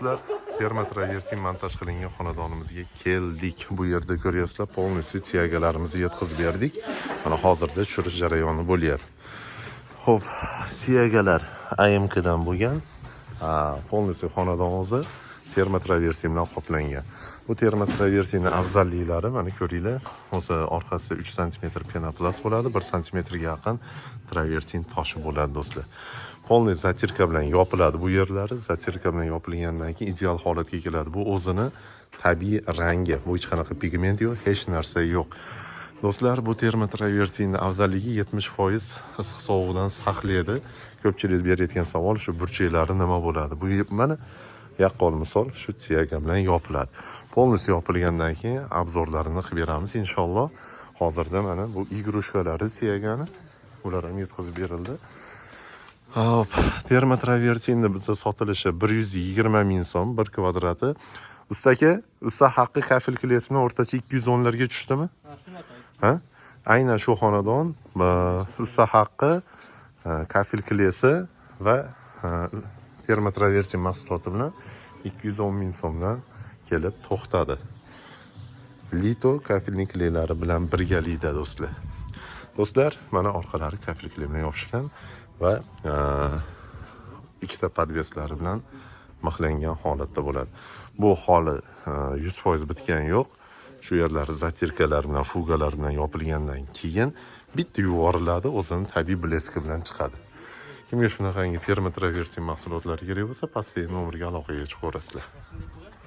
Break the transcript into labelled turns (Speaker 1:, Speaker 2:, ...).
Speaker 1: Do'stlar, termotravertin montaj qilingan xonadonimizga keldik. Bu yerda ko'ryapsizlar, полностью тяга larimizni yetkazib berdik. Mana hozirda tushirish jarayoni bo'lyapti. Xo'p, тяга lar AMKdan bo'lgan. Полностью xonadon o'zi termotravertin bilan qoplangan. Bu termotravertinning afzalliklari, mana ko'ringlar, o'zi orqasi 3 sm penoplast bo'ladi, 1 sm ga yaqin travertin toshi bo'ladi, do'stlar. Полный затирка bilan yopiladi bu yerlari. Затирка bilan yopilgandan keyin ideal holatga keladi. Bu o'zini tabiiy rangi. Bu hech qanaqa pigment yo'q, hech narsa yo'q. Do'stlar, bu termotravertinning afzalligi 70% issiq sovuqdan saqlaydi. Ko'pchilik berayotgan savol, shu burchaklari nima bo'ladi? Bu mana yaqqol misol, shu тяга bilan yopiladi. Полностью yopilgandan keyin обзор larini qilib beramiz inshaalloh. Hozirda mana bu игрушка lari, тяга ni, ular ham yetkazib berildi. Hop, termotravertinni bizda sotilishi 120 ming so'm bir kvadrati. Usta aka, usta haqqi kafel клей si bilan o'rtacha 210 larga tushdimi?
Speaker 2: Ha, shunaqa.
Speaker 1: Ha? Aynan shu xonadon usta haqqi, kafel клей si va termotravertin mahsuloti bilan 210 ming so'mdan kelib to'xtadi. Lito кафельный клей lari bilan birgalikda, do'stlar. Do'stlar, mana orqalari kafel клей bilan yopishgan va ikkita подвес lari bilan mixlangan holatda bo'ladi. Bu holi 100% bitgani yo'q. Shu yerlari затирка lar bilan, fugalar bilan yopilgandan keyin bitta yuvoriladi, o'zini tabiiy блеск i bilan chiqadi. Kimga shunaqangi termotravertin mahsulotlari kerak bo'lsa, pastdagi nomerga aloqaga chiqaverasizlar.
Speaker 2: Shunday.